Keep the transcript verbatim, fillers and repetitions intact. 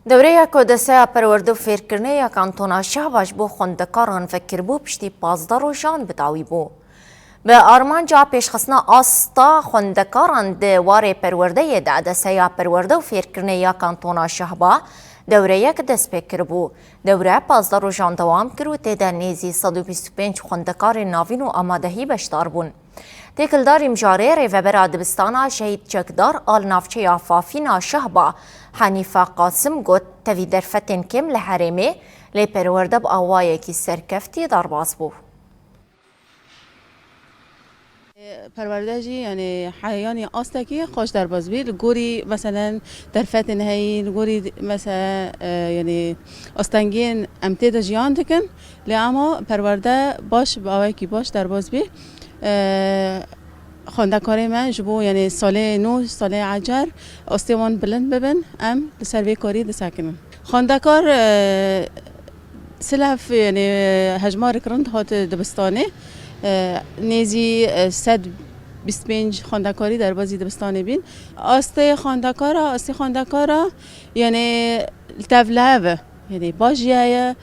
Dewreya ku Deseya Perwerde û Fêrkirinê ya Kantona Şehba ji bo xwendekaran vekiribû, piştî pazdeh rojan bi dawî bû. Bi armanca pêşxistina asta xwendekaran di warê perwerdeyê de, Deseya Perwerde û Fêrkirinê ya Kantona Şehba dewreyek dest pê kiribû. Dewre pazdeh rojan dewam kir û tê de nêzî sed û bîst û pênc xwendekarên navîn û amadehî beşdar bûn. Têkildarî mijarê rêvebera dibistana Şehîd Çekdar a li navçeya Fafîna Şehba, Henîfe Qasim got, tevî derfetên kêm li herêmê, lê perwerde bi awayekî serkeftî derbas bû. Perwerde jî, yanî, heyanî astekî xweş derbas bî. Li gorî, meselen, derfetên heyî, li gorî, mesela, e, yanî, astengiyên em tê de jiyan dikin. Lê ama perwerde baş, bi awayekî baş derbas bî. E, xwendekarê me ji bo, yanî, salê nû, salê ecer, astê wan bilind bibin, em li ser vê karî disekinin. Xwendekar, e, silef, yanî, hejmarek rind hat dibistanê. E, nêzî, e, sed bîst pênc xwendekarî derbazî dibistanê bîn. Astê xwendekara, astê xwendekara, yanî, li tev li hev e. Yanî, baş jî heye,